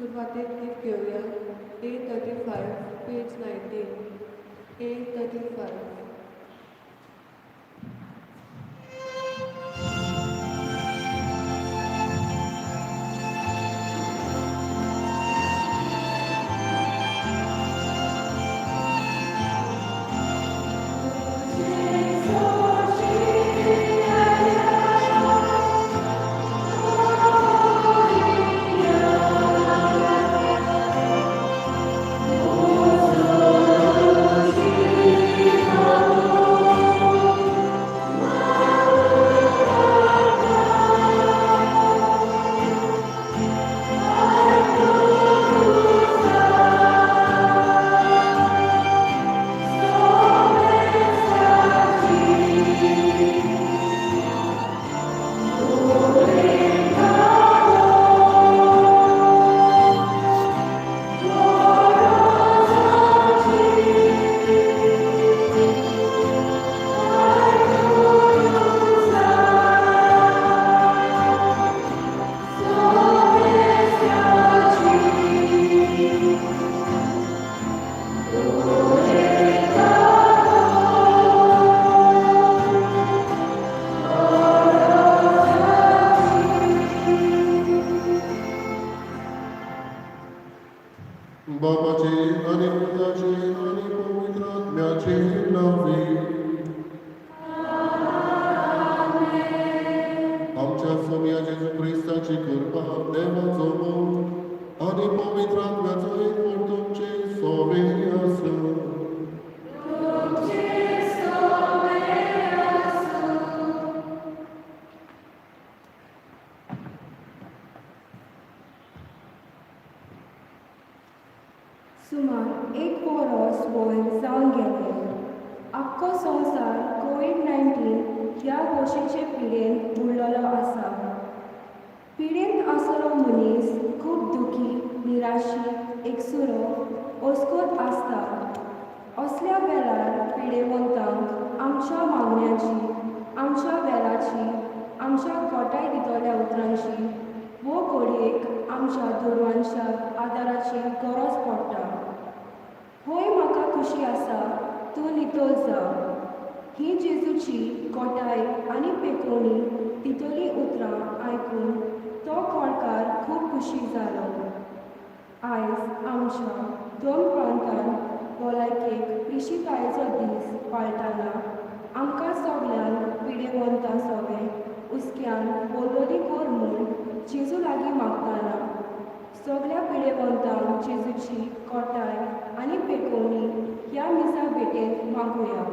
सुरवातेक गीत घेवया A 35, page 19. A 35. बापाचे आनी पुताचे आनी पवित्र आत्म्याचे नांवे. आमच्या सोम्या जेजू क्रिस्ताची कृपा, देवाचो मोग आनी पवित्र आत्म्याचो एकवट तुमचे सोवे आसूं. तुमचे सोवे आसूं. सुमार एक वरोस वयर जावन गेलें. आख्खो संवसार कोवीड-19 ह्या गोशेचे पिडेन बुडलेलो आसा. पिडेंत आसलो मनीस खूब दुखी, निराशी, एकसुरो, अस्कोत आसता. असल्या वेळार पिडेवंतांक आमच्या मागण्याची, आमच्या वेळाची, आमच्या घटाय दितल्या उतरांची वो घडयेक आमच्या दुडवांच्या आदाराची गरज पडटा. "होय, म्हाका खुशी आसा, तूं नितळ जा," ही जेजूची घटाय आनी पेकोवणी दितलीं उतरां आयकून तो कोळकार खूब खुशी जालो. आयज आमच्या दोन प्रांतान भलायकेक प्रेशितायेचो दीस पाळटाना आमकां सगल्यांक पिडेवंतां सवें हुस्क्यान बोलबोली कर म्हूण जेजू लागीं मागताना सगल्या पिडेवंतांक जेजूची घटाय आनी पेकोवणी ह्या मिसा भेटेंत मागुया.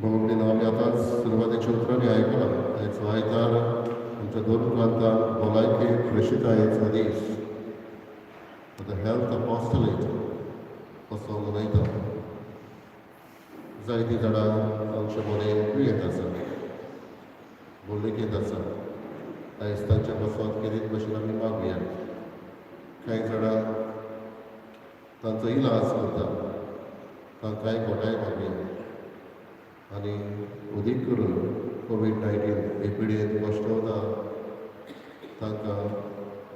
भोवटीन आमी आतांच सुरवातेच्या उतरांनी आयकलां, आयचो आयतार आमच्या दोन प्रांतान भलायकी प्रेशितायेचो दीस, the health apostolate असो मनयता. जायतीं जाणां आमचे बरें दुयेंत आसा, भुल्लुकेंत आसा. आयज तांच्या पासत खेरीत भशेन आमी मागुया. कांय जाणां तांचो इलाज करता, तांकांय घटाय मागुया आनी अदीक करून कोवीड-19 हे पिडेंत कश्टवता तांकां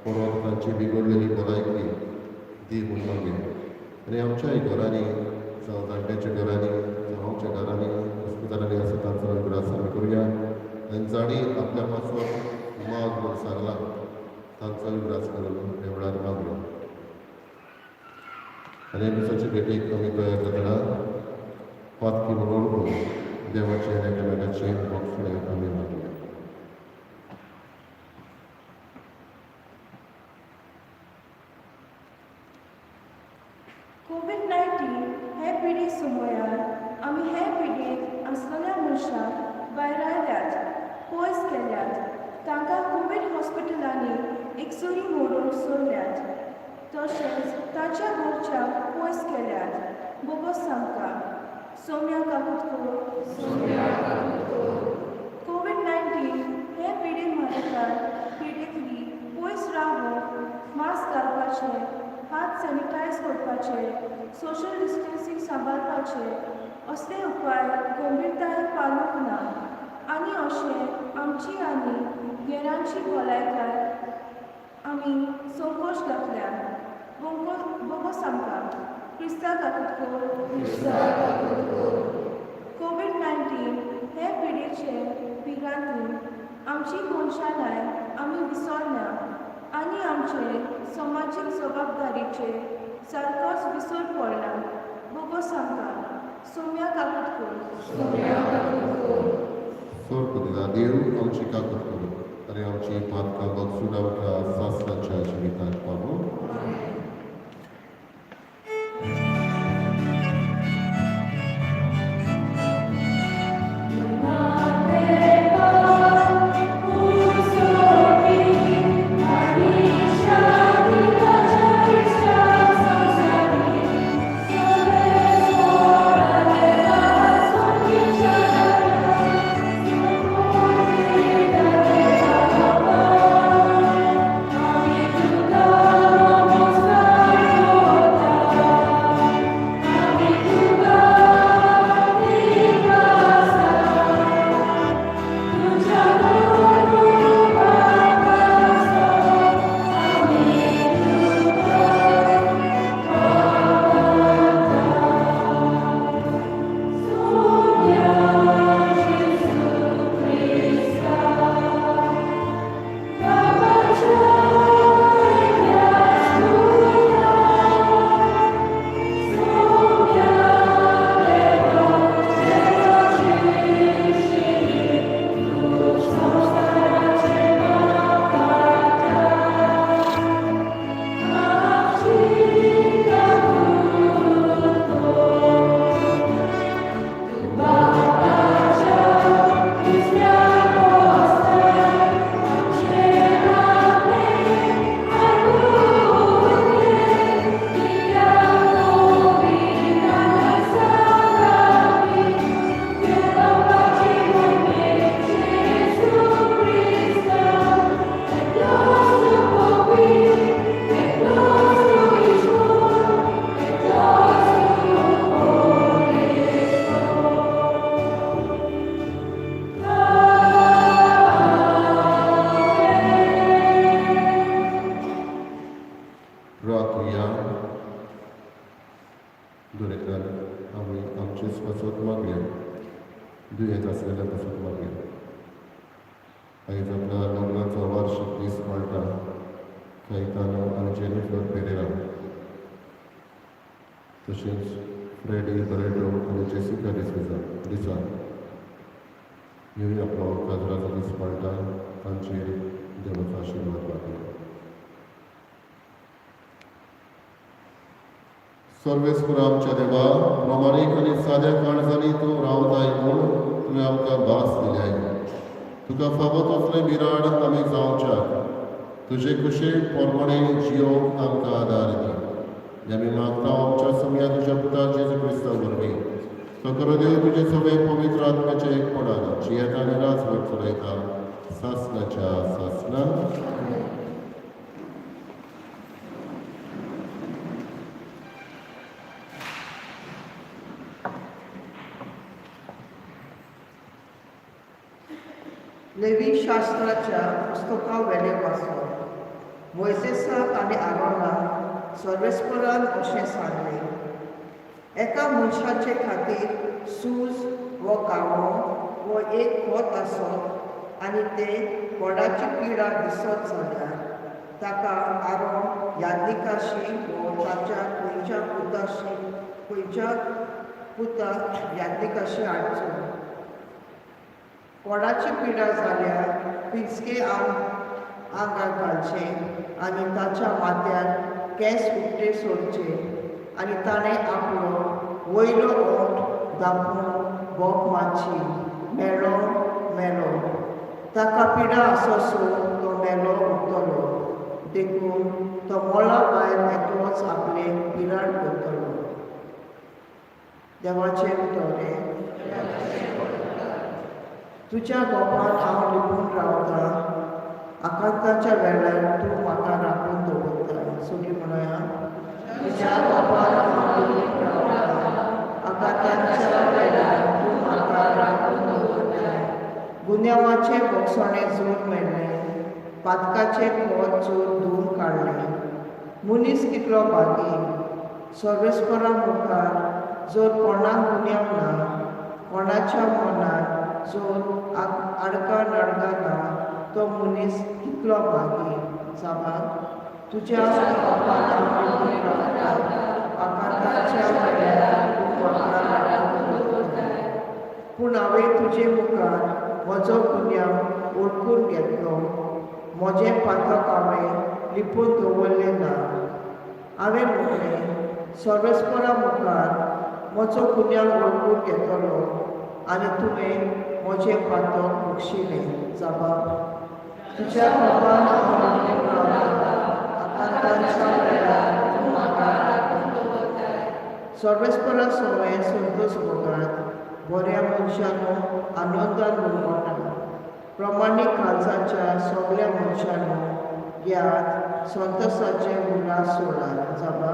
परत तांची बिगडलेली भलायकी दी म्हूण मागुया. आनी आमच्याय घरांनी, जावं जाणट्यांच्या घरांनी, जावं आमच्या घरांनी, हॉस्पिटलांनी आसा तांचो उगडास आमी करुया आनी जांणी आपल्या पासत माग म्हूण सांगलां तांचो उगडास करून ह्या वेळार मागुया. आनी ह्या दिसाचे भेटेक आमी तयार जातना पातकी म्हणून वळखून देवाचें आनी एकामेकाचें भोगसणें आमी मागुया. कोवीड-19 हे पिडे सुमयार आमी हे पिडेंत आसलेल्या मनशाक भायरायल्यात, पयस केल्यात. तांकां कोवीड हॉस्पिटलांनी एकसुरी मोडून सोडल्यात, तशेंच तांच्या घरच्यांक पयस केल्यात. बोगोस सामकां. सोम्या काकूत कर. सोम्या काकूत कर. कोवीड-19 हे पिडे मारेकार पिडेंतली पयस रावूंक मास्क घालपाचें, हात सॅनिटायज करपाचे, सोशल डिस्टन्सींग सांबाळपाचे असले उपाय गंभीरतायेन पाळूंक ना आनी अशें आमची आनी गेरांची भलायकाय आमी संकोश घातल्या. बोगोस आमकां. क्रिस्ता काकूत कर. कोवीड-19 हे पिडेचे भिरांतीन आमची कोनशालाय आमी विसरना आनी आमचे समाजीक जबाबदारीचे सारकोच विसर पडला. बोगोस आमकां. सोम्या काकूत कर. सोर्प दिला देव आमची काकूत करूं आनी आमची पातकां बगसून आमकां सासणाच्या जिविताक पावो. रातुया. दरेकल्यान आमी आमचेच पासत मागया, दुयेंत आसलेल्या पासत मागया. आयज आपल्या लग्नाचो वार्षिक दीस पाळटा कैतानो आनी जेनिफर पेरेरा, तशेंच फ्रेडी बरेटो आनी जेसिका डिसोजा डिसा ह्यूय आपलो काजराचो दीस पाळटा. तांचेर देवाचो आशिर्वाद मागया. सर्वेस्पर आमच्या देवा, प्रमाणीक आनी साद्या काळजांनी तूं रावताय म्हूण तुवें आमकां भास दिल्याय. तुका फावो तसलें बिराड आमी जावच्याक तुजे कुशे प्रमाणे जियोंक आमकां आदार दी. हें आमी मागता आमच्या सोम्या तुज्या पुता जेजू क्रिस्ता वरवीं. तो करो देव तुजे सगळे पवित्र आत्म्याच्या एकपणान जियेता आनी राजवट चलयता सासनाच्या सासना. लेवी शास्त्राच्या पुस्तका वेलें वाचप. मोयजेसाक आनी आरोनाक सर्वेस्परान अशें सांगलें, एका मनशाचे खातीर सूज वो कावो वो एक खोत आसत आनी ते कोडाची पिडा दिसत जाल्यार ताका आरोन याज्ञिकाशी वो ताच्या खंयच्या पुताक याज्ञिकाशी हाडचो. कोडाची पिडा जाल्यार पिंजके आंगाक घालचे आनी ताच्या माथ्यार केंस उकते सोडचे आनी ताणें आपलो वयलो ओंठ धांपून बोब मारची, मेलो मेलो. ताका पिडा आसोसो तो मेलो उरतलो, देखून तो मळा भायर एकलोच आपलें पिराड करतलो. देवाचें उतरलें. तुज्या गोपान हांव लिपून रावतां, आकांताच्या वेळार तूं म्हाका राखून दवरता. सगळीं म्हणया, तुज्या गोपान हांव लिपून रावतां, आकांताच्या वेळार तूं म्हाका राखून दवरता. गुन्यांवाचे भोगसणे जोर मेळ्ळें. पातकाचें खोत चोर धुवन काडलें. मनीस कितलो भागी सर्वेस्परा मुखार जर कोणाक गुन्यांव ना, कोणाच्या मनांत जर आडकां नडगां ना, तो मनीस कितलो भागी. जाबा तुज्या कोपान हांव लिपून रावता, आकांताच्या वेळार तूं म्हाका राखून दवरताय. पूण हांवें तुजे मुखार म्हजो गुन्यांव वळखून घेतलो, म्हजें पातक हांवें लिपून दवरलें ना. हांवें म्हणलें, सर्वेस्परा मुखार म्हजो गुन्यांव वळखून घेतलो आनी तुवें म्हजें पातक बक्षिलें. जाबा तुज्या कोपान हांव लिपून रावता, आकांताच्या वेळार तूं म्हाका राखून दवरताय. सर्वेस्परा सवें संतोष भोगात, बऱ्या मनशानो आनंदान उरवटा. प्रमाणीक काळजाच्या सगल्या मनशानो घेयात, संतोषाचे उल्हास सोडात. जाबा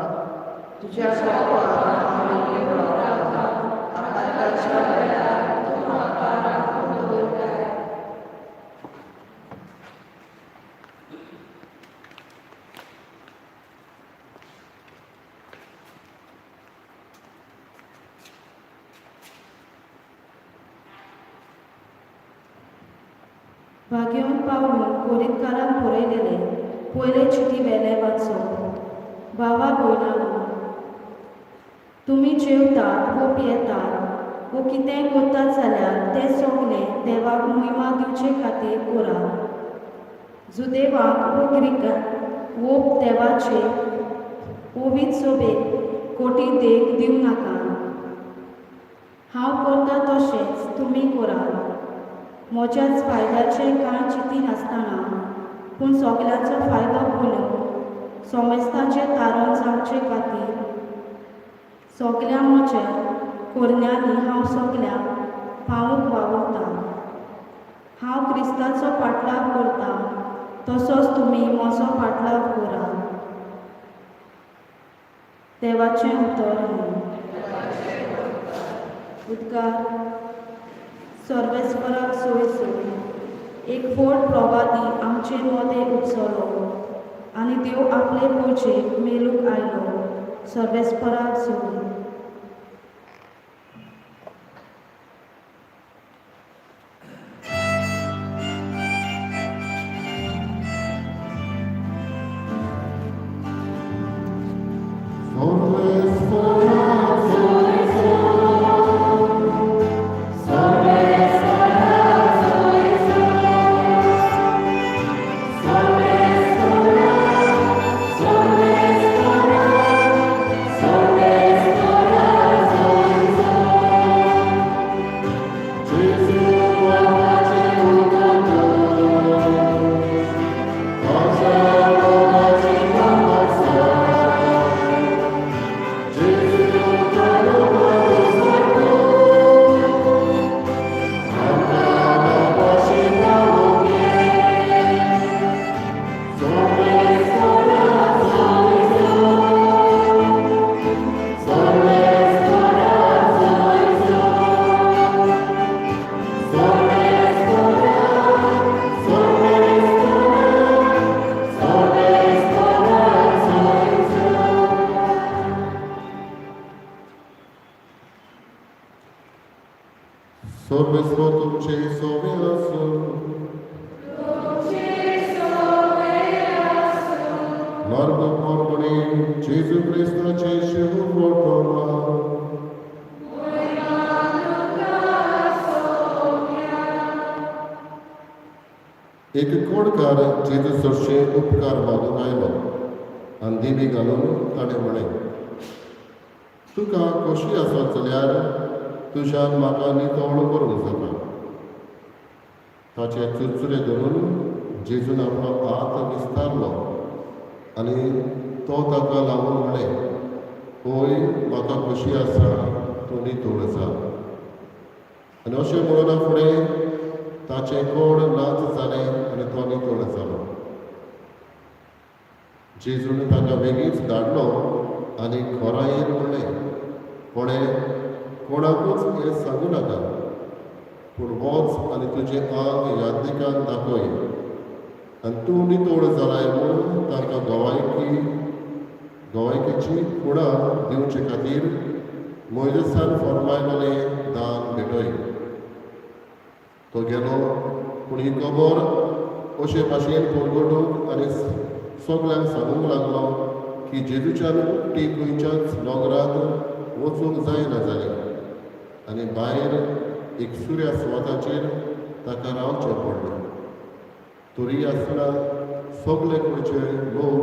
तुज्या कोपान हांव लिपून रावता, आकांताच्या वेळार तूं म्हाका राखून दवरताय. भाग्यवंत पावलून कोरिंतकारांक बरयलेले पयले चिटी वेलें वाचप. भावा भयणांनो, तुमी जेवतात वो पियेतात वो कितेंय करतात जाल्यार तें सगलें देवाक महिमा दिवचे खातीर करात. जुदेवाक वो ग्रिकाक वो देवाचे पवित्र सोबेक कोटी देख दिवं नाका. हांव करता तशेंच तुमी करात. म्हज्याच फायद्याचें कांय चिंतिनासतना पूण सगल्यांचो फायदो करून सोमेस्ताचें तारण जावचे खातीर सगल्या म्हज्या कोरन्यांनी हांव सगल्यांक पावूंक वावुरतां. हांव क्रिस्ताचो पाटलाव करतां तसोच तुमी म्हजो पाटलाव करात. देवाचें उतर न्हू. उद्गार. सर्वेस्पराक सोय सोय. एक व्हड प्रवादी आमचे मदें उपसलो आनी देव आपले पोवचेक मेलूंक आयलो. सर्वेस्पराक सोय. सर्वेस्पर तुमचे सोवे आसूं. तुमचे सोवे आसूं. मार्ग पोरगुणी जेजू क्रिस्ताचे शिव. एक कोणकार जेजू सरशे उपकार मागूंक आयलो आनी दिमी घालून ताणें म्हळें, तुका खोशी आसत जाल्यार तुज्यान म्हाका नितळ करूंक जाता. ताचे चुरचुरे धरून जेजून आपलो हात विस्तारलो आनी तो ताका लावून म्हळें, पळय, म्हाका खोशी आसा, तूं नितळ जा. आनी अशें म्हणून फुडें ताचें कोड नाच जालें आनी तो नितळ जालो. जेजून ताका बेगीच धाडलो आनी खोरायेन म्हणलें, कोणें कोणाकूच हें सांगू नाका, पूण वच आनी तुजें आंग याज्ञिकांक दाखय. आनी तूं नितोळ जालाय म्हूण तांकां गवायकेची खुणा दिवचे खातीर मोयजेसान फर्मायलेलें दान भेटय. तो गेलो, पूण ही खबर अशे भाशेन परगटूंक आनी सगल्यांक सांगूंक लागलो की जेजूच्यान उकटी खंयच्याच नगरांत वचूंक जायना जालें आनी भायर एक सुर्या सुवाताचेर ताका रावचें पडलें. तरी आसतना सगळे कडचे लोक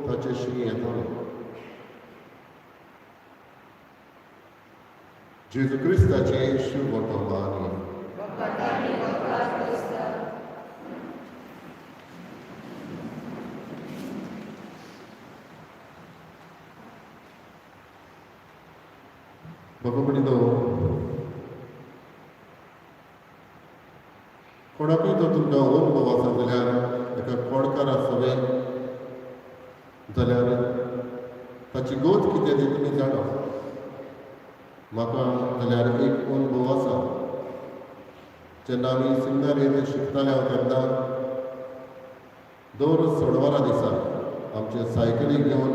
ताचेशी येतालो. जेजू क्रिस्ताचें शुभवर्तमान. बाबा म्हणिनो, कोणाकूय तो तुमकां अनुभव आसा जाल्यार, एका कोणकार आसतलें जाल्यार ताची गत कितें ती तुमी जाणा. म्हाका जाल्यार एक अनुभव आसा. जेन्ना आमी सिमनारींत शिकताले हांव तेन्ना दर सोडवारा दिसा आमचे सायकली घेवन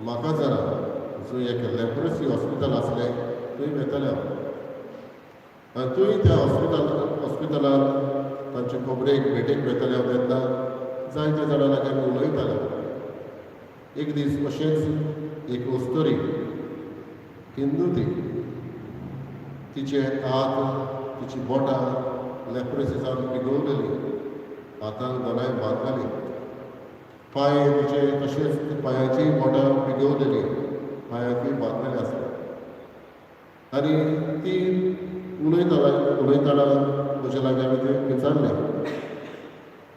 म्हाका जरा जंय एक लेप्रसी हॉस्पिटल आसलें थंय वेताले हांव आनी थंय त्या हॉस्पिटलान तांचे खबरेक भेटेक वेताले हांव तेन्ना जायत्या जाणां लागीं आमी उलयताले. एक दीस अशेंच एक अस्तरी, हिंदू ती, तिचे हात, तिची बोटां लेप्रसीसान पिगवलेली, हातांक दोनाय बांदताली, पांय तिचे तशेंच पांयाचीय बोटां पिगवलेली, पांयाकूय बांदलेले आसले. आनी ती उलयताला उलयतना म्हज्या लागीं हांवें तें विचारलें,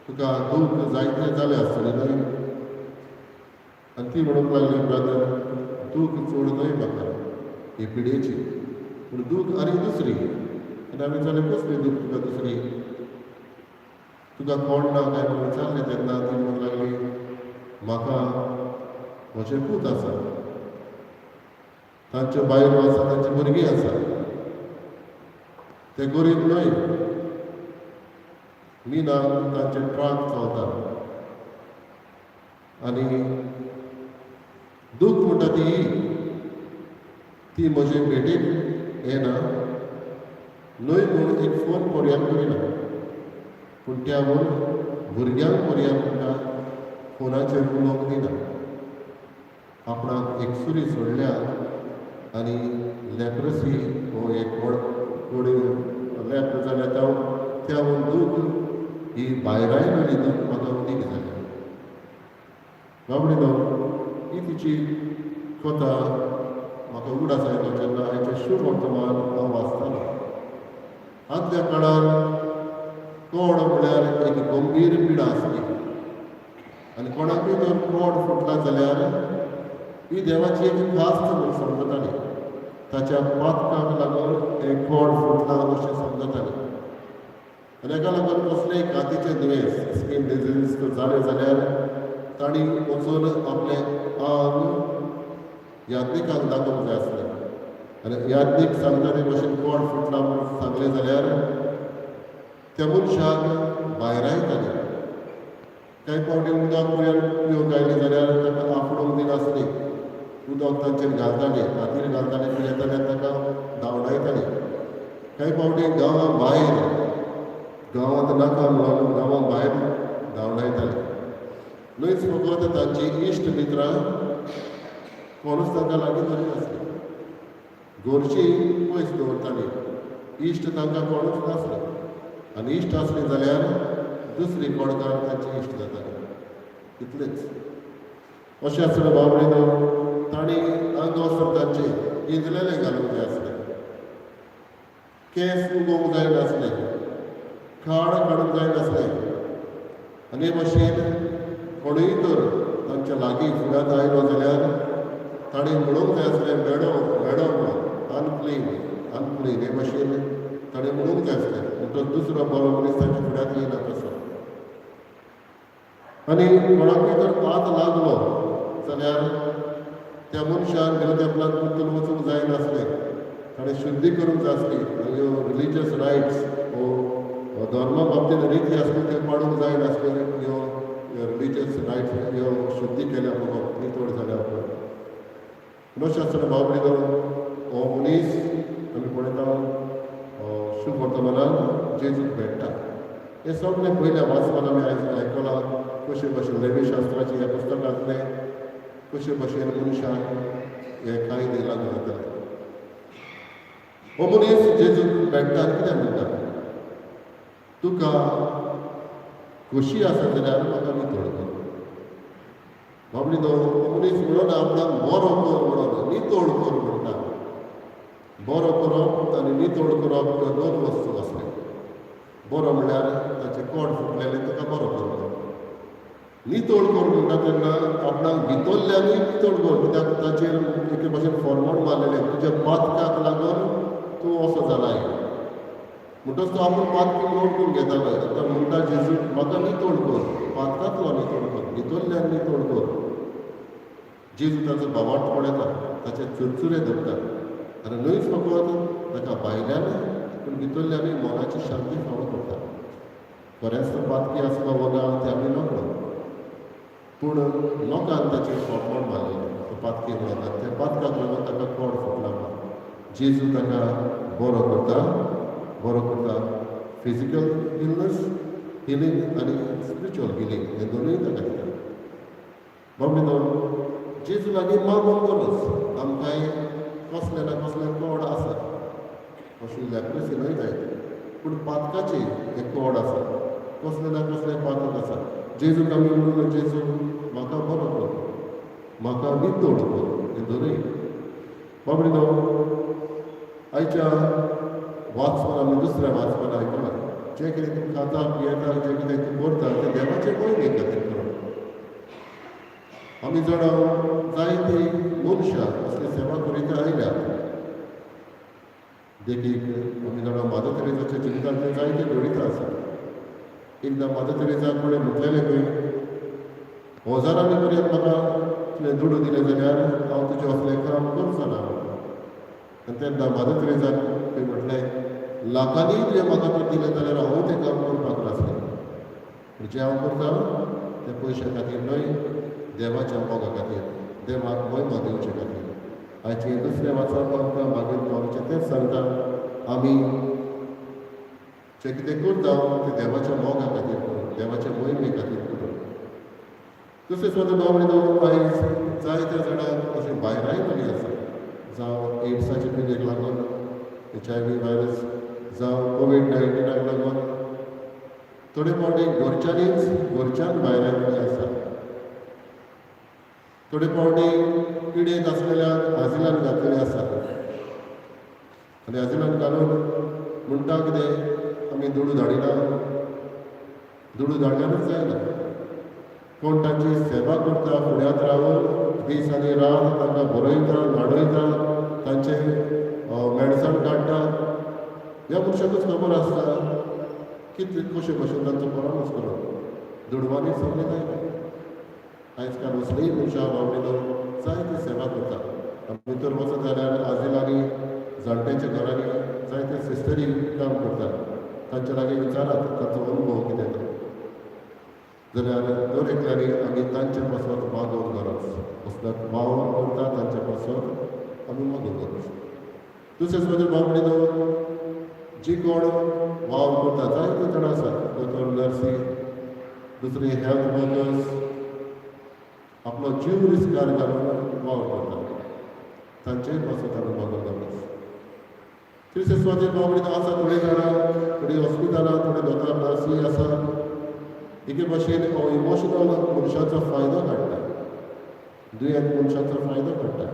तुका दूख जायतें जालें आसतलें न्हय? आनी ती म्हणूंक लागली, ब्रदर, दूख चड न्हय म्हाका ही पिडेची, पूण दूख आनी दुसरी. आनी हांवें विचारलें, कसली दूख तुका दुसरी? तुका कोण ना काय म्हणून विचारलें तेन्ना ती म्हणूंक लागली, म्हाका म्हजे पूत आसा, तांच्यो बायलो आसा, तांची भुरगीं आसा. ते गरीब न्हय, मिनाक तांचे ट्रक चलता. आनी दूख म्हणटा ती ती म्हजे भेटेक येना न्हय म्हूण एक फोन पर्यान करिना, पूण त्या म्हूण भुरग्यांक पर्यान म्हाका फोनाचेर उलोवंक दिना. आपणाक एक सुरी सोडल्या आनी लेप्रसी हो एक व्हड व्हड लेप्र जाल्या त्या दूख ही भायरायलेली दूख म्हाका उदीक जाल्या. बाबडीनो, ही तिची कथा म्हाका उगडास आयलो जेन्ना हाचें शुभ वर्तमान हांव वाचतालो. आदल्या काळार कोड म्हळ्यार एक गंभीर पिडा आसली आनी कोणाकूय जर कोड फुटला जाल्यार ही देवाची एक खास्त म्हूण समजताली. ताच्या पातकाक लागून हें कोड फुटलां अशें समजताले. आनी हाका लागून कसलेय कातीचे दुयेंस, स्कीन डिजीज जालें जाल्यार तांणी वचून आपलें आंग याज्ञिकाक दाखोवंक जाय आसलें आनी याज्ञीक सांगता ते भशेन कोड फुटलां म्हूण सांगलें जाल्यार त्या मनशाक भायरायताले. कांय फावटी उदक पर्यंत पिवंक आयलें जाल्यार ताका आफडूंक दिनासली, उदक तांचेर घालताले, हातीर घालताले, पियेताले, ताका धांवडायताले. कांय फावटी गांवा भायर, गांवांत नाका म्हणून गांवा भायर धांवडायताले. न्हयच फकत तांची इश्ट मित्रां कोणूच तांकां लागीं धरिनासली, घरची पयस दवरताली, इश्ट तांकां कोणूच नासले आनी इश्ट आसले जाल्यार दुसरी कोणकार तांचे इश्ट जाताले, इतलेच. अशें आसतना बाबडीनो, तांणी आंगवस्त्र तांचे पिंजलेले घालूंक जाय आसलें, केंस उगोवंक जाय नासले, खाड काडूंक जाय नासलें. आनी हे भशेन कोणूय तर तांच्या लागीं फुड्यांत आयलो जाल्यार ताणें म्हणूंक जाय आसलें, मेडो मेडो म्हणून, अनक्लीन अनक्लीन हे भशेन ताणें म्हणूंक जाय आसलें. म्हणटच दुसरो बरो मनीस तांच्या फुड्यांत येयना तसो. आनी कोणाकूय जर हात लागलो जाल्यार त्या मनशान देव देपलान परतून वचूंक जायनासलें, ताणें शुद्धी करूंक जाय आसली. ह्यो रिलिजियस रायट्स हो धर्मा बाबतीन रिती आसल्यो त्यो पाळूंक जायनासल्यो. ह्यो रिलिजियस रायट्स ह्यो शुद्धी केल्या बगर, नितळ जाल्या उपरांत. अशें आसतना भाव भयणीनो, हो मनीस आमी पळयता शुभ वर्तमानान जेजूक भेट्टा. हें सगळें पयल्या वाचपान आमी आयज आयकलां, कशे भशेन लेवी शास्त्राचे ह्या पुस्तकांतले कशे भशेन मनशाक हे कायदे लागू जाताले. हो मनीस जेजूक भेट्टा आनी कितें म्हणटा? तुका खोशी आसा जाल्यार म्हाका नितळ कर. बाबडी, हो मनीस म्हणून आपणाक बरो कर म्हणून, नितळ कर म्हणटा. बरो करप आनी नितळ करप ह्यो दोन वस्तू आसल्यो. बरो म्हणल्यार ताचें कोड फुटलेलें ताका बरो करप. नितळ कर म्हणटा तेन्ना आपणाक भितरल्यानूय नितळ कर, कित्याक ताचेर एके भशेन फॉर्मोण मारलेलें, तुज्या पातकाक लागून तूं असो जालाय. म्हणटच तो आपूण पातकी म्हणून करून घेतालो. आतां म्हणटा जेजू, म्हाका नितळ कर, पातकांतलो नितळ कर, भितरल्यान नितळ कर. जेजू ताचो भावार्थ पळयता, ताचे चुरचुरे धरता आनी न्हयच फकत ताका भायल्यान पूण भितरल्यानूय मनाची शांती फावो करता. खरेंच तो पातकी आसलो वो ना तें आमी नकळो, पूण लोकान ताचेर फॉर्मोण मारलेलें तो पातकी म्हणून आनी त्या पातकाक लागून ताका कोड फुटला म्हणून. जेजू ताका बरो करता, बरो करता. फिजिकल इलनस हिलींग आनी स्पिरिच्युअल हिलींग हे दोनूय ताका दिता. बाबडो, जेजू लागीं मागूंक गरज. आमकांय कसलें ना कसलें कोड आसा. अशी लेप्रसी न्हय जायत, पूण पातकाचें हें कोड आसा, कसलें ना कसलें पातक आसा. जेजूक आमी म्हणून, जेजू म्हाका बरो कर, म्हाका नितळ कर, हें दोनूय. बाबडो, आयच्या वाचपान आमी दुसऱ्या वाचपान आयकलां, जें कितें तूं खाता पियेता, जें कितें तूं करता, तें देवाचे मोहिमे खातीर करप. आमी जाणा, जायती मनशां असली सेवा करीत आयल्यात. देखीक, आमी जाणा, मादर तेरेजाच्या जिवितांतले जायते घडित आसा. एकदां मादर तेरेजाक कोणें म्हटलेलें खंय, हजारांनी पर्यंत म्हाका तुवें दुडू दिले जाल्यार हांव तुजें असलें काम करचो ना. आनी तेन्ना मादर तेरेजान खंय म्हटलें, लाखांनी तुवें म्हाका तर दिलें जाल्यार हांवूय तें काम करपाक नासलें, पूण जें हांव करता तें पयशां खातीर न्हय, देवाच्या मोगा खातीर, देवाक महिमा दिवचे खातीर. आयचें दुसरें वाचप आमकां मागीर पावचें तेंच सांगता, आमी जें कितें करता तें देवाच्या मोगा खातीर करूं, देवाच्या मोहिमे खातीर करूं. दुसरें सुद्दां भाव, आयज जायत्या जाणांक अशें भायराय बरी आसा, जावं एड्साचे पिडेक लागून, HIV virus, जावं कोवीड 19आक लागून. थोडे फावटी घरच्यांनीच घरच्यान भायर आयिल्ली आसा. थोडे फावटी पिडेक आसलेल्यांक आजिलान घातलेले आसा आनी आजिलान घालून म्हणटा कितें, आमी दुडू धाडिना. दुडू धाडल्यारूच जायना. कोण तांची सेवा करता, फुड्यांत रावन दीस आनी रात तांकां बरयता, न्हाणयता, तांचे मेडसाण काडटा, ह्या मनशाकूच खबर आसता कितले कशे भशेन तांचो परामर्श करप. दुडवांनी सगळें जायना. आयज काल असलीय मनशां बाबडीनो जायती सेवा करता. आमी भितर वचत जाल्यार आजिलांनी, जाणट्यांच्या घरांनी जायते सिस्टरी काम करतात. तांच्या लागीं विचारात तांचो अनुभव कितें तो. जाल्यार दर एकल्यांनी आमी तांचे पासत मागोवंक गरज. असलो वावर करता तांचे पासत आमी मागूंक गरज. दुसरें सुद्दां बाबडीनो, जी कोण वावर करता, जायते जाण आसात, दोतोर, नर्सी, दुसरे हेल्थ वर्कर्स, आपलो जीव रिस्कार घालून वावर करतात, तांचेय पासत आमी मागूंक गरज. तिसरे सुवातेर बाबडीनो आसा थोडीं जाणां, थोडीं हॉस्पिटलां, थोडे दोतोर नर्सी आसा, एके भाशेन हो इमोशनल मनशाचो फायदो काडटा, दुयेंत मनशाचो फायदो काडटा.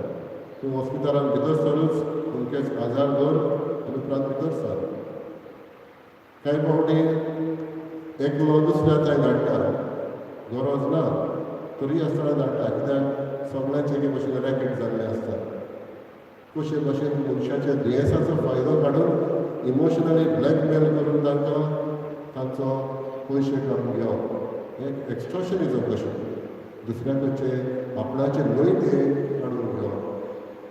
तूं हॉस्पिटलान भितर सरूच, अमकेच हजार धर आनी उपरांत भितर सर. कांय फावटी एकलो दुसऱ्या थंय धाडटा, गरज ना तरी आसतना धाडटा, कित्याक सगळ्यांचे एके भशेन रॅकेट जाल्लें आसता. कशे भशेन मनशाच्या दुयेंसाचो फायदो काडून इमोशनली ब्लॅकमेल करून तांकां तांचो पयशे काडून घेवप हें एक्स्ट्रोशनिजम कशें. दुसऱ्या कडचे आपणाचे न्हय ते काडून घेवप,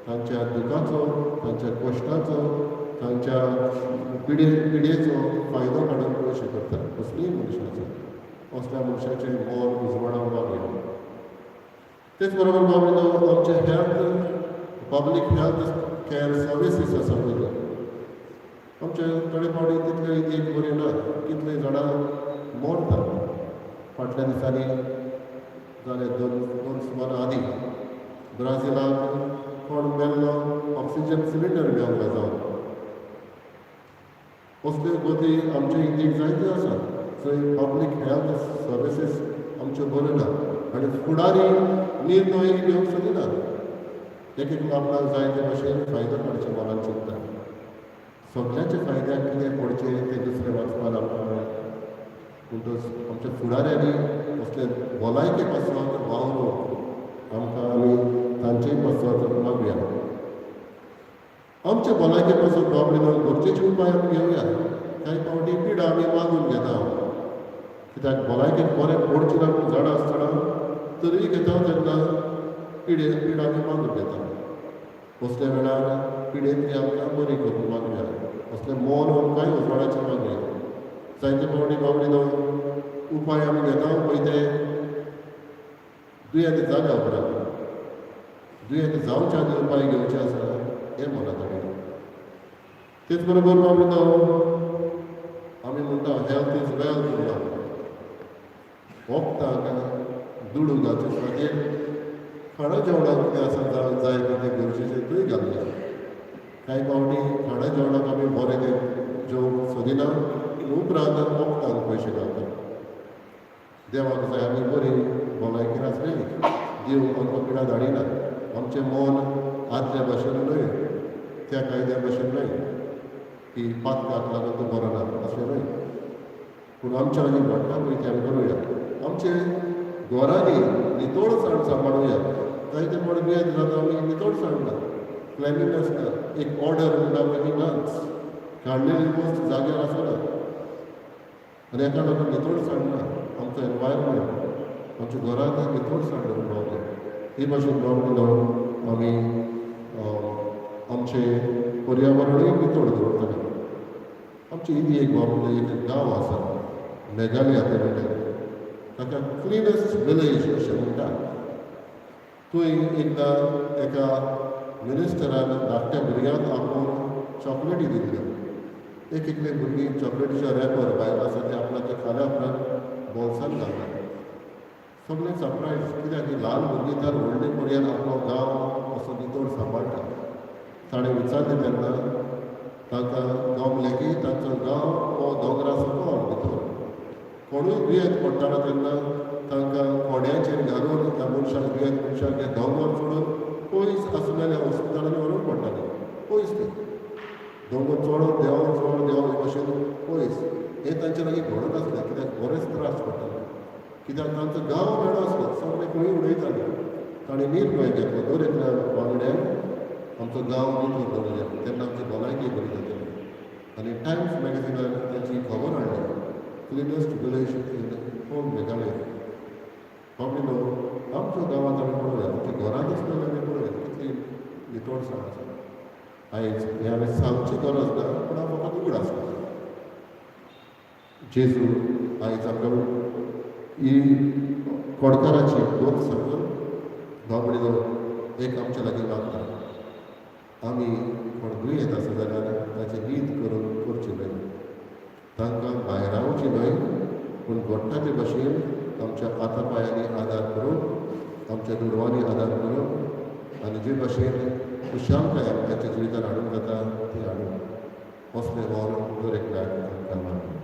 तांच्या दुखाचो, तांच्या कश्टाचो, तांच्या पिडयेचो फायदो काडून पयशे करतात. असलीय मनशाचो असल्या मनशाचें मोल उजवाडावन मागया. तेच बरोबर बाबा आमचे health public health care services आसा पळय, आमचे थोडे फावटी तितले एक बरी ना, कितले जाणां मरतात. फाटल्या दिसांनी जाले दोन दोन सुमार आदी ब्राझिलाक कोण मेल्लो ऑक्सिजन सिलिंडर मेळूंक ना जावन. असल्यो गती आमचे इंडियेक जायत्यो आसात जंय पब्लीक हेल्थ सर्विसीस आमच्यो बऱ्यो ना आनी फुडारी निर्णय घेवंक सोदिनात. एक एकलो आपणाक जाय ते भशेन फायदो काडचे मनान चिंतता. सगल्यांच्या फायद्याक कितें पडचें तें दुसरें वाचपाक आमकां मेळटा. म्हणटच आमच्या फुडाऱ्यांनी असले भलायके पासत वावरूंक आमकां आमी तांचेय पासत मागया. आमचे भलायके पासत बाबडे गरजेचे उपाय आमी घेवया. कांय फावटी पिडा आमी मागून घेता, कित्याक भलायकेक बरें पडचें ना म्हूण जाणा आसतना तरीय घेता तेन्ना पिडा आमी मागून घेता. असल्या वेळार पिडेंतली आमकां बरी करून मागया. असलें मोन आमकांय उजवाडाचें मागया. जायते फावटी बाबडी उपाय आमी घेता पळय ते दुयेंत जाल्या उपरांत, दुयेंत जावच्या आदी उपाय घेवचे आसा हें मनात हाडून. तेच बरोबर बाबडी आमी म्हणटा हेल्थ is wealth म्हणटा. वखदांक दुडू घालचे खातीर खाणा जेवणाक कितें आसा जाय तें गरजेचें थंय घालया. कांय फावटी खाणा जेवणाक आमी बरें तें जेवंक सोदिना, उपरांत वखदांक पयशे घालता. देवाक जाय आमी बरी भलायकेन आसलेली. देव आमकां पिडा धाडिना. आमचें मन आदल्या भाशेन न्हय, त्या कायद्या भशेन न्हय की पातकाक लागून तो बरो ना अशें न्हय, पूण आमच्या लागीं घडटा पळय तें आमी करुया. आमचे घरांनी नितळसाण सांबाळुया. जायते फावटी दुयेंत जाता आमी नितळसाण ना, क्लेनलीनस ना, एक ऑर्डर म्हणटा पळय ती नाच, काडलेली वस्त जाग्यार आसना आनी हेका लागून नितळसाण ना. आमचो एनवायरमेंट, आमच्या घरांत नितळसाण दवरून रावले. ही भाशेन रावन आमी आमचें पर्यावरणूय नितळ दवरतले. आमची इंडियेक एक बाबा एक गांव आसा मेघालया ते म्हणटा, ताका क्लिनस्ट विलेज अशें म्हणटा. थंय एकदां एका मिनिस्टरान धाकट्या भुरग्यांक आपोवन चॉकलेटी दिल्ल्यो. एक एकले भुरगीं चॉकलेटीच्या रॅपर भायर आसा ते आपणाच्या खाल्या उपरांत बोल्सान घालतात. सगळे सरप्रायज, कित्याक ही ल्हान भुरगीं तर व्हडले पर्यंत आपलो गांव असो नितळ सांबाळटा. ताणें विचारलें तेन्ना तांकां गमलें की तांचो गांव हो दोंगरा सकयल भितर कोणूय दुयेंत पडटालो तेन्ना तांकां कोड्यांचेर घालून त्या मनशाक दुयेंत मनशाक हे दोंगर चडून पयस आसलेल्या हॉस्पिटलांनी व्हरूंक पडटालें. पयस तें दोंगर चडोन देंवोन चडोन देंवोन हे भशेन पयस. हें तांचे लागीं घडत आसलें कित्याक बरेच त्रास पडटाले, कित्याक तांचो गांव वेगळो आसलो, सगळे खंय उडयताले. ताणें निर्णय घेतलो दर एकल्या वांगड्यान आमचो गांव नितळ दवरया, तेन्ना आमची भलायकी बरी जातली. आनी टायम्स मॅगझिनान ताची खबर हाडली, cleanest village in whole Meghalaya. बाबडी न्हू आमच्या गांवांत आमी पळोवया, आमच्या घरांत आसलेले आमी पळोवया कितली नितळसाण आसा. आयज हें हांवें सांगची गरज ना, पूण हांव फकत उगडास करता. जेजू आयज आमकां ही कोडकाराची गोत सांगून बाबडी एक आमच्या लागीं मागता, आमी कोण दुयेंत आसा जाल्यार ताचें नीत करून करचें न्हय, तांकां भायरावचें न्हय, पूण घडटा ते भशेन आमच्या हाता पांयांनी आदार करून, आमच्या दुडवांनी आदार करून आनी जे भशेन खुशालकाय तांच्या जिवितान हाडूंक जाता ती हाडूंक. असलें मोल दर एकल्याक आमकां मागता.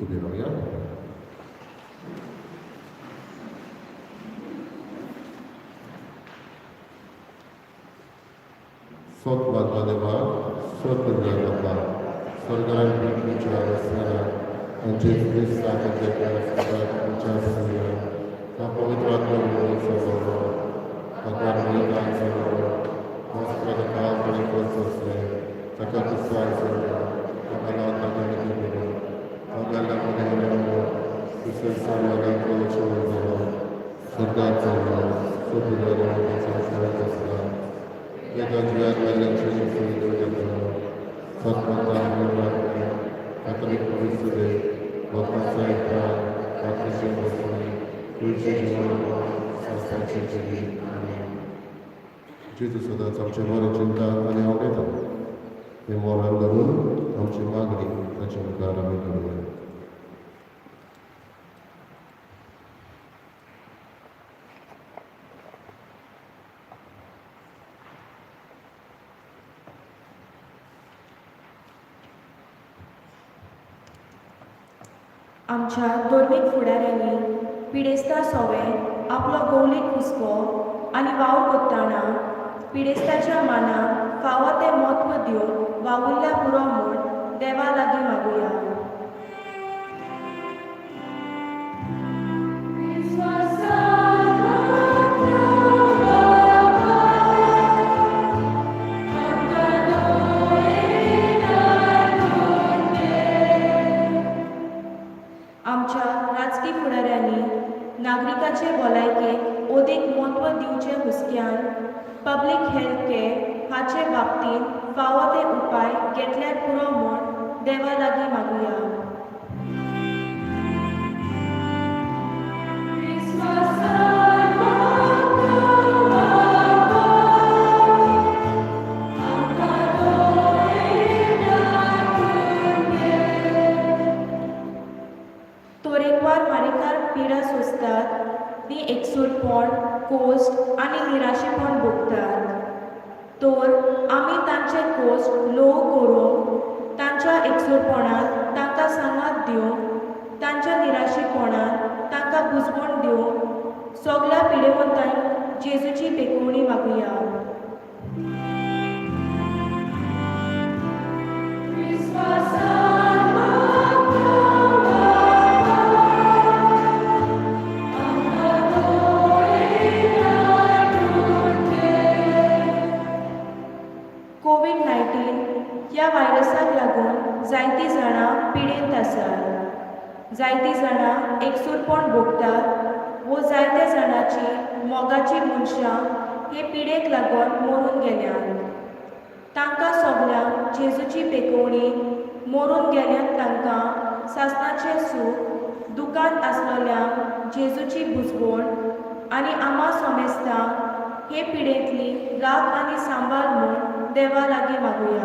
उबी रावया. सोत मानता देवाक, सोत बापा, स्वर्गान पृथ्वीच्या आसतना आनी जेजू क्रिस्ताक तुमच्या आसतना त्या पवित्र आत्म्यान भगवान मुळान सगळो मस्त काल आसलें ताका दुसरो आसलो ताका संवसार मनांतलो जेवण जालो, स्वर्गात चडलो, सोबीर संवसारांत आसला, एका जिव्यात मेल्ल्यांचे सुविधा घेतलो, सतमतान कातलीक पवित्र लोकांचो एकठांय, रात्रीचे बसणी, कुळचे जीवन, संस्थांचे जिवीत. आमेन. जेजू सदांच आमचें बरें चिंता आनी आवडयता. हें मोरान धरून आमची मागणी ताचे मुखार आमी करुया. आमच्या धर्मीक फुडाऱ्यांनी पिडेस्ता सोवे आपलो गौलीक हुस्को आनी वावर करतना पिडेस्ताच्या मानाक फावो तें म्हत्व दिवन वावुरल्या पुरो म्हूण देवा लागीं मागुया. आमच्या राजकी फुडाऱ्यांनी नागरिकाचे भलायकेक अदीक म्हत्व दिवचे हुस्क्यान पब्लीक हेल्थ केअर हाचे बाबतींत फावो ते उपाय घेतल्यार पुरो म्हूण देवा लागीं मागुया. तरेकवार मारेकार पिडा सोंसतात ती एकसूरपण, कोश्ट आनी निराशेपण भोगतात, तर आमी तांचे कोश्ट ल्हव करूंक, तांच्या एकसूरपणांत तांकां सांगात दिवंक, तांच्या निराशेपणांत तांकां बुजवण दिवंक सगल्या पिडेवंतांक जेजूची भेकोवणी मागुया. कोवीड-19 ह्या व्हायरसाक लागून जायतीं जाणां पिडेंत आसात, जायतीं जाणां एकसूरपण भोगतात वो जायत्या जाणांची मोगाचीं मनशां हे पिडेक लागून मरून गेल्यांत. तांकां सगल्यांक जेजूची भेकोवणी, मरून गेल्यांत तांकां सासणाचें सूख, दुकांत आसलेल्यांक जेजूची बुजवण आनी आमा सोमेस्तांक हे पिडेंतली राख आनी सांबाळ म्हूण देवा लागीं मागुया.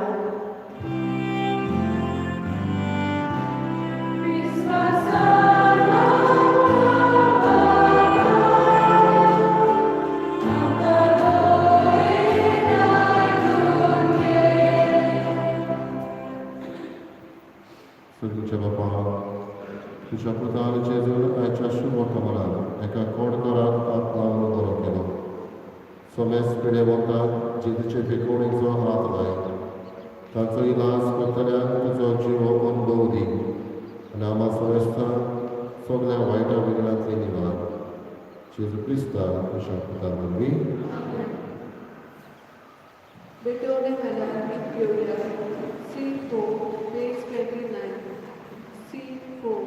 सर्गुच्या बापा, तुज्या पुतान जेजून आयच्या शुभ कमलान एका कोडकराक हात लावन बरो केलो. सोमेस पिडेवंताक जेजूचे भेकोवणेचो हात लाय, ताचो इलाज करतल्यांक तुजो जिवो अनुभव दी आनी आमा सोमेस्तांक सगल्या वायटा विघ्नांतली निवार. जेजू क्रिस्ता तुज्या पुता वरवीं. भेटवणे वेल्यान गीत घेवया. C4, page 29, C4.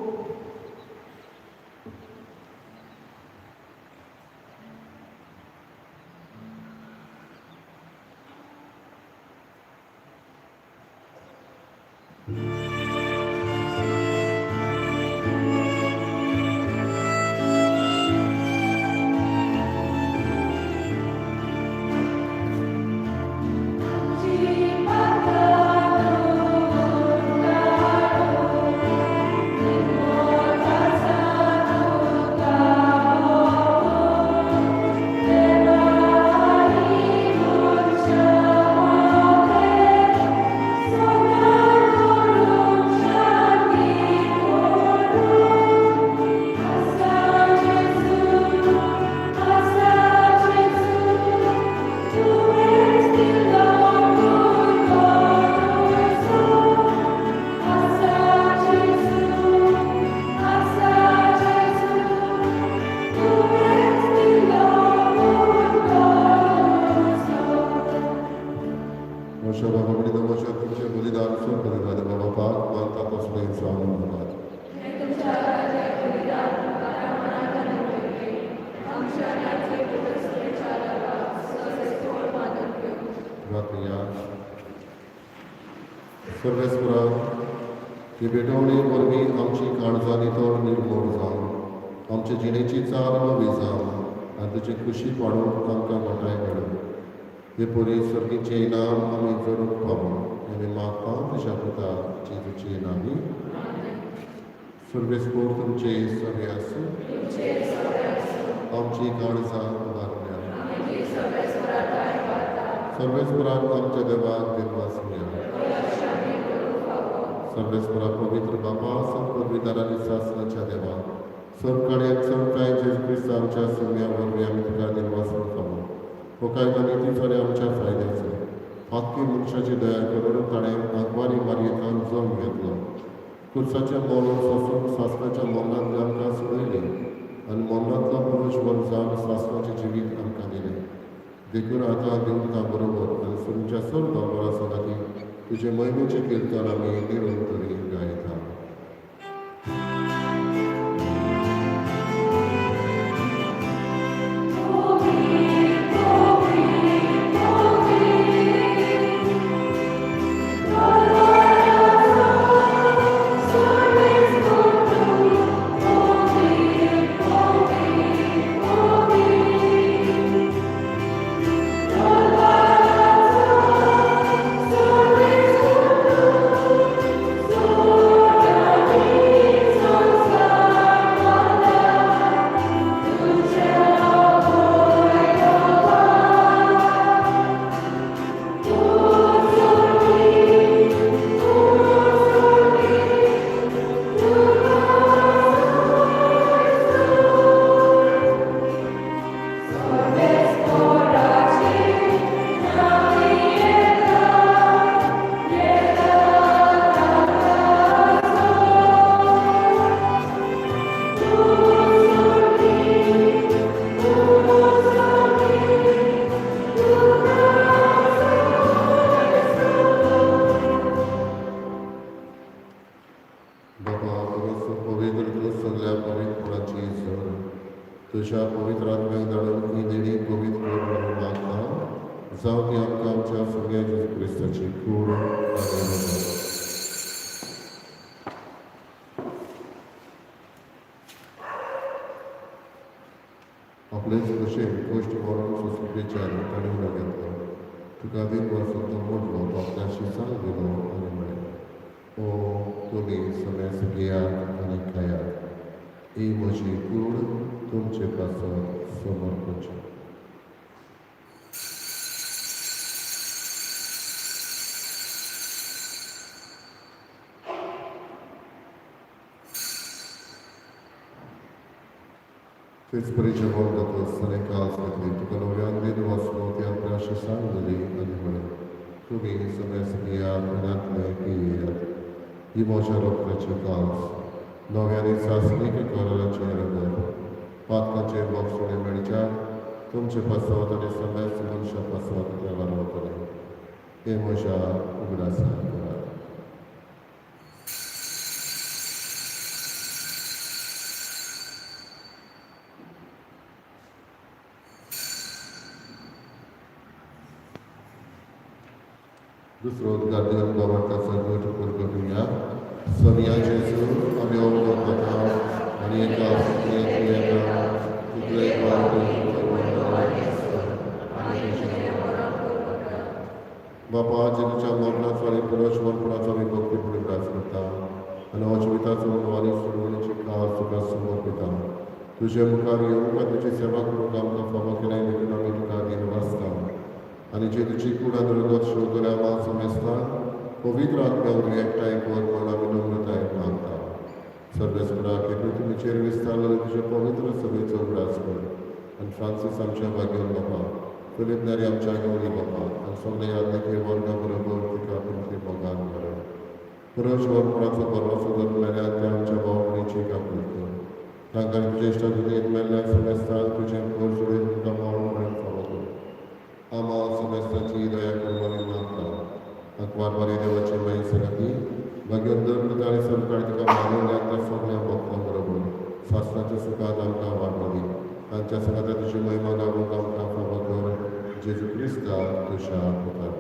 सर्वेस्परा, ही भेटवणी वरवीं आमची काळजां नितळ निर्मूळ जावन आमचे जिणेची चाल नवी जावन आनी तुजी खुशी वाडोवंक आमकां घटाय मेळूं. हे परी सर्गीचें इनाम आमी जोडूंक पावो, आमी मागता तुज्या पुता जेजूचे नांवी. सर्वेस्पोर तुमचे सगळे आसूं. आमची काळजां उबारल्या. सर्वेस्पराक आमच्या देवाक दिनवासुया. सर्वेस्परा, पवित्र बाबा, संत आनी सासनाच्या देवा, सर्व सर्व जेजू क्रिस्त आमच्या सुम्या वरवीं आमी तुका दिनवासून फावो. हो कायदो नितीचो आनी आमच्या फायद्याचो. फातकी मनशाची दया करून ताणें आंकवारी मारयेंतल्यान जल्म घेतलो. कुर्साचें मरण सोसून सासणाच्या मरणांतल्यान आमकां सोडयलें आनी मरणांतलो पुरुश जावन सासणाचें जिवीत आमकां दिलें. देखून आतां देवता बरोबर आनी तुमच्या सर्व दरबारा सांगाती तुजे महिमेचें किर्तन आमी निरंतरी गायता. बाबा, पवित्र तूं सगळ्या पवित्रपणाची झर. तुज्या पवित्र आत्म्याक धाडून ही देणी पवित्र कर म्हणून मागता, जावं ती आमकां आमच्या सगळ्या जेजू क्रिस्ताची कूड आनी रगत. आपलेच भशेन कश्ट मरण सोंसूंक बेचार ताणें उलो घेतलो. तुका दिनवासून तो मोडलो, तो आपल्या शिसांक दिलो आनी म्हळें, ओ तुमी सगळेच घेयात आनी खायात. ही म्हजी कूड तुमचे पासत समर्पणची. तेच परी जेवण जातकच ताणें कास घेतली, तुका नव्यान दिनवासलो, ती आपल्या शिसांक दिली आनी म्हळें, तुमी सगळेच घेयात आनी आतले पियेयात. ही म्हज्या रक्ताची कास, नव्याने सासणीक कराराचें रगत. पातकाचें बोगसणें मेळच्याक तुमचे पासत आनी सगळ्याच मनशां पासत तें वारवतलें. हें म्हज्या उगडासान करात. दुसरो उद्गार दिवन बाबाचा गट करूया. सोनिया जेजू, आमी अवगत जाता आनी एका पियेता तितले. बापा, जेजूच्या मरणाचो आनी पुनर्जीवनपणाचो आमी भक्तीपूर्ण उगडास करता आनी हो जिविताचो आनी सोडवणीची काळ तुका समर्पिता. तुजे मुखार येवंक आनी तुजी सेवा करूंक आमकां फावो केलें देखून आमी तुका दिनवासता आनी जेजूची कूड आनी रगत शेवतल्या आम्हा समेस्तांक पवित्र आत्म्या वरवीं एकठांय कर म्हूण आमी नम्रतायेन मागता. सर्वेस्पराक, हे पृथ्वीचेर विस्तारलेले तुजे पवित्र सभेचो उगडास कर आनी फ्रांसीस आमच्या भाग्यन बापा, फिलीप नेरी आमच्या गौरी बापा आनी सगळे यादनिके वर्गा बरोबर तिका पृथ्वी मोगान भर. पुनर्जीवनपणाचो भरवंसो धरलेल्या त्या आमच्या भाव भयणीची काकूट कर. तांकां तुजे इश्टागतींत मेल्ल्या समेस्तांक तुजें पोर जोडीत तुका मरण पर्यंत फावो कर. आम्हा समेस्ताची दया करून आमी मागता. आंकवार देवाची माई संगती भाग्योदर आनी सरकार तिका मानवल्या त्या सगळ्या भक्तां बरोबर सासणाच्या सुखात आमकां वांटो दी. तांच्या सांगाता तुजी महिमा गावूंक आमकां फावो कर, जेजू क्रिस्ता तुज्या पुता.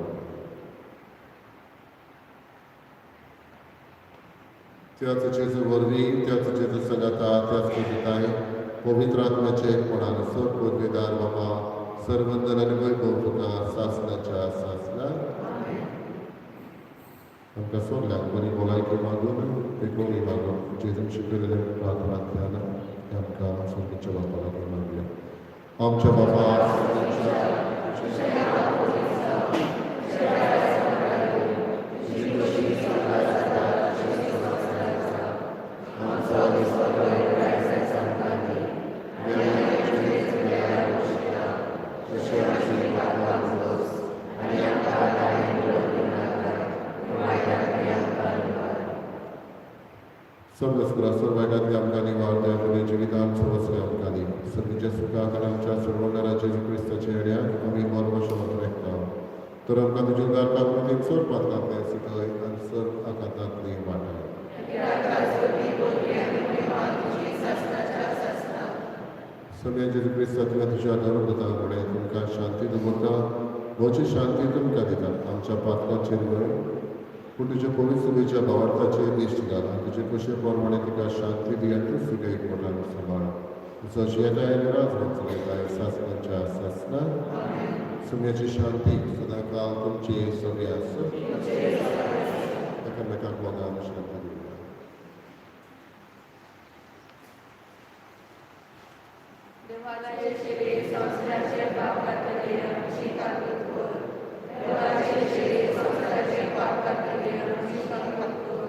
त्याच जेजू वरवीं त्याच जेजू सांगाता त्याच कोजिताय पवित्र आत्म्याचे एकपणान सर पदवीदार बाबा सरवंदन आनी वैभव तुका सासणाच्या सासना. आमकां सगल्यांक बरी भलायकी मागून पेकोणी मागून जेजून शिकयलेले प्रार्थनांतल्यान आमकां सर्गीच्या बापा लागीं मागया. आमच्या बापा सगळं वायटांतली आमकां निवार दया तुगे जिवितांत समजले आमकां दी. सर्गीच्या सुखाक आनी आमच्या सोडवणारा जेजू क्रिस्ताच्या येण्याक आमी बरो रेखता तर आमकां तुज्या उदारपाक कृतीन सर पातकांतलें सुखय आनी सर आकांतांतली वाटाय. सम्या जेजू क्रिस्ता तुवें तुज्या धर्मदूतां कडेन तुमकां शांती दवरता, म्हजी शांती तुमकां दिता. आमच्या पातकांचेर न्हय पूण तुज्या पवित्र सभेच्या भावार्थाचेर दिश्ट घाल आनी तुजे कशे प्रमाणे तिका शांती दी आनी तूं सुखय एकवटान सांबाळ. तुजो जियेताय आनी राजवट चलयताय सासणाच्या सासना. सुम्याची शांती सदांकाल तुमची सगळी आसत. एकामेकाक मोगान शांती दिवया. देवाचे शिरे संवसाराचे पाप काडटले आमची काकूत कर. देवाचे शिरे संवसाराचे पाप काडटले आमची काकूत कर.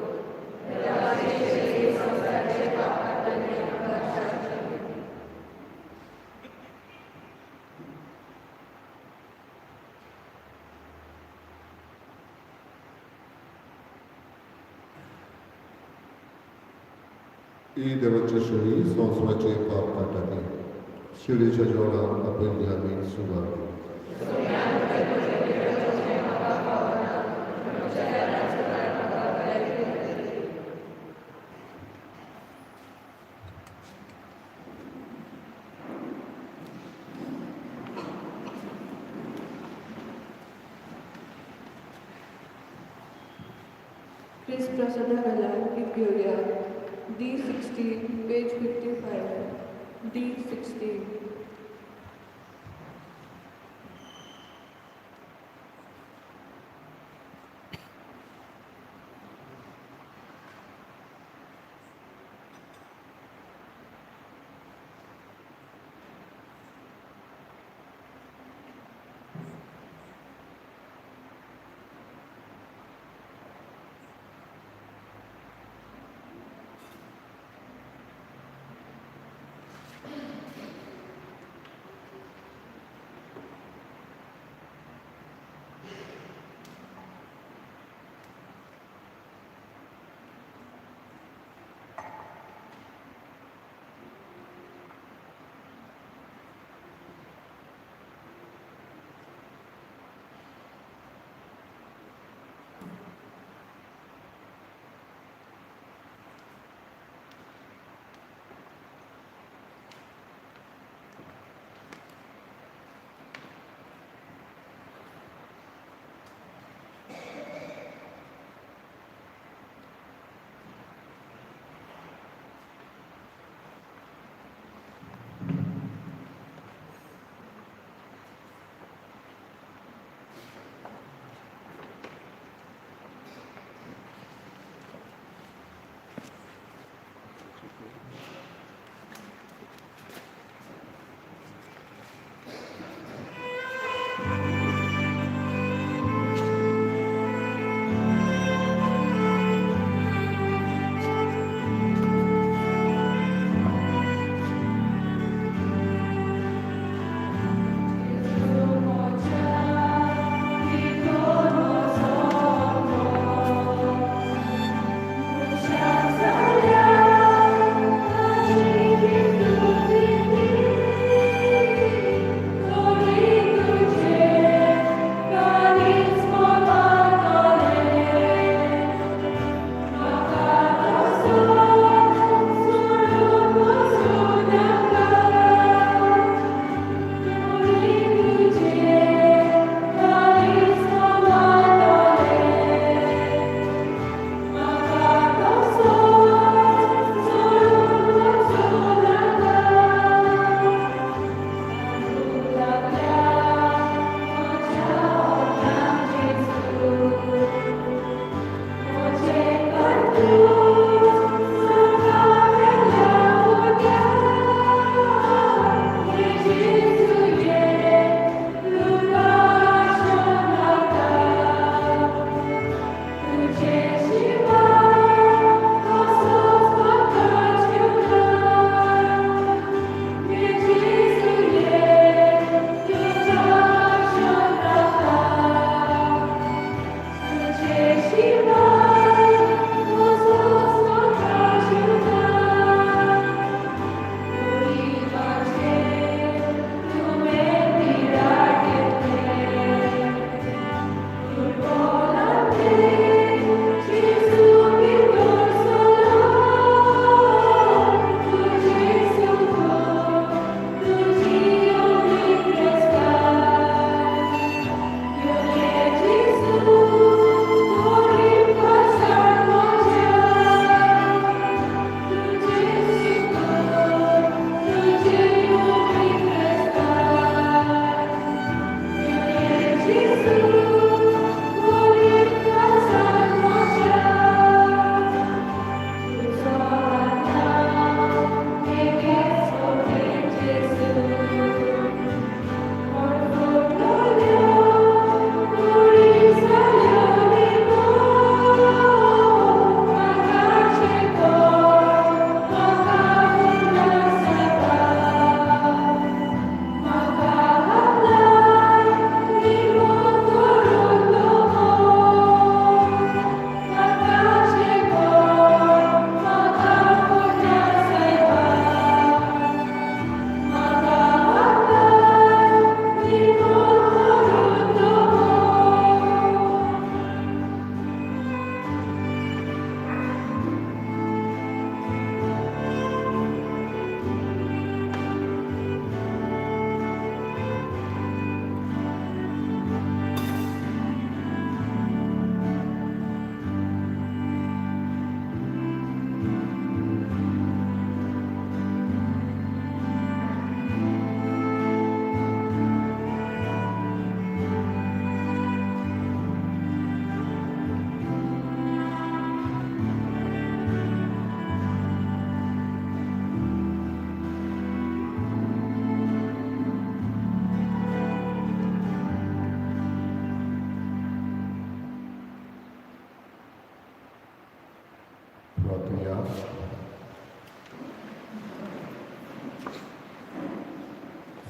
देवाचे शिरे संवसाराचे पाप काडटले आमकां शांती दी. ही देवाच्या शेळी संवसाराचे पाप काडटा ती शिळीच्या जेवणाक आपयल्ली आमी सुवात. क्रिस्त प्रसादा वेळार गीत घेवया. D16, page 55. D16.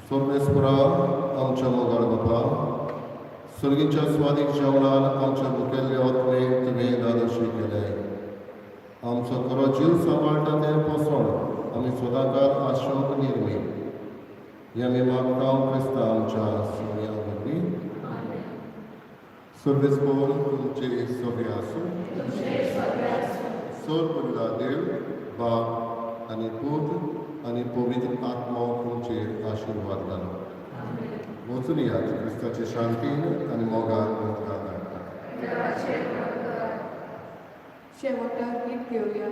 सोर्मेस्परा आमच्या मोगाळ बापा, सर्गीच्या स्वादीक जेवणान आमच्या मुखेल्ले ओतमे तुवें दादोशी केले. आमचो खरो जीव सांबाळटा तें पोसण आमी सदांकाळ आशोक निर्मी हे आमी मागता क्रिस्ता आमच्या सोन्या वरवीं. सर्वेस्पोर तुमचे सगळे आसूं. सर पुर्ला देव बाप आनी पूत आनी पवित्र आत्मो तुमचेर आशिर्वाद घालो. वचून यात, क्रिस्ताचे शांतीन आनी मोगान तुमकां धाडटा. शेवटाक गीत घेवया.